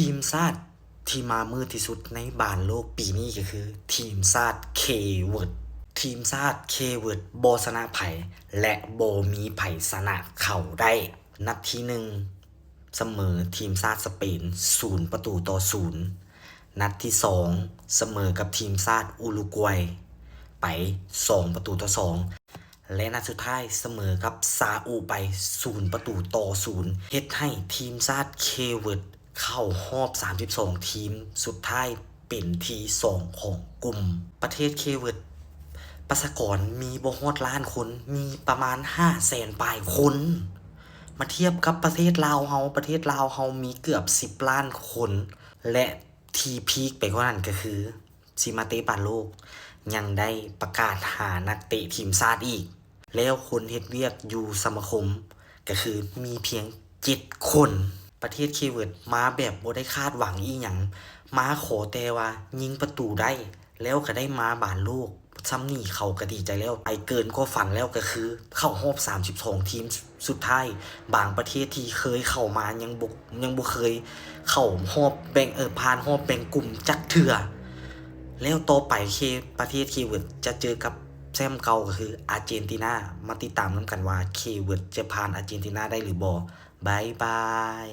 ທີມຊາດທີ່ມາມືດທີ່ສຸດໃນບານໂລກປີນີ້ກໍຄືທີມຊາດເຄເວີດ. ທີມຊາດເຄເວີດບໍ່ຊະນະໃຜ ແລະ ບໍ່ມີໃຜຊະນະເຂົາໄດ້. ນັດທີໜຶ່ງ ສະເໝີທີມຊາດສະເປນ ສູນປະຕູຕໍ່ສູນ. ນັດທີສອງ ສະເໝີກັບທີມຊາດອຸລຸກວາຍໄປ ສອງປະຕູຕໍ່ສອງ ແລະ ນັດສຸດທ້າຍສະເໝີກັບຊາອຸໄປ ສູນປະຕູຕໍ່ສູນ ເຮັດໃຫ້ທີມຊາດເຄເວີດເຂົ້າຮອບສາມສິບສອງທີມສຸດທ້າຍເປັນທີສອງຂອງກຸ່ມ. ປະເທດເຄເວີດປະຊາກອນມີບໍ່ຮອດລ້ານຄົນ ມີປະມານຫ້າແສນປາຍຄົນ. ມາທຽບກັບປະເທດລາວເຮົາ, ປະເທດລາວເຮົາມີເກືອບສິບລ້ານຄົນ ແລະ ທີ່ພີກໄປກວ່ານັ້ນກໍຄື ຊິມາເຕະບານໂລກ ຍັງໄດ້ປະກາດຫານັກເຕະທີມຊາດອີກ ແລ້ວຄົນເຮັດວຽກຢູ່ສະມາຄົມກໍຄືມີພຽງເຈັດຄົນ. ປະເທດເຄເວີດມາແບບບໍ່ໄດ້ຄາດຫວັງອີ່ຫຍັງ, ມາຂໍແຕ່ວ່າຍິງປະຕູໄດ້ ແລ້ວກໍໄດ້ມາບານໂລກ. ຊ່ຳນີ້ເຂົາກໍດີໃຈແລ້ວ, ໄປເກີນກວ່າຝັນແລ້ວ ກໍຄືເຂົ້າຮອບສາມສິບສອງທີມສຸດທ້າຍ. ບາງປະເທດທີ່ເຄີຍເຂົ້າມາຍັງບໍ່ ຍັງບໍ່ເຄີຍເຂົ້າຮອບແບ່ງ ເອີ ຜ່ານຮອບແບ່ງກຸ່ມຈັກເທື່ອ. ແລ້ວຕໍ່ໄປເຄ ປະເທດເຄເວີດຈະເຈີກັບແຊ້ມເກົ່າ ກໍຄືອາເຈນຕິນາ. ມາຕິດຕາມນຳກັນວ່າເຄເວີດຈະຜ່ານອາເຈນຕິນາໄດ້ຫຼືບໍ່. ບາຍບາຍ.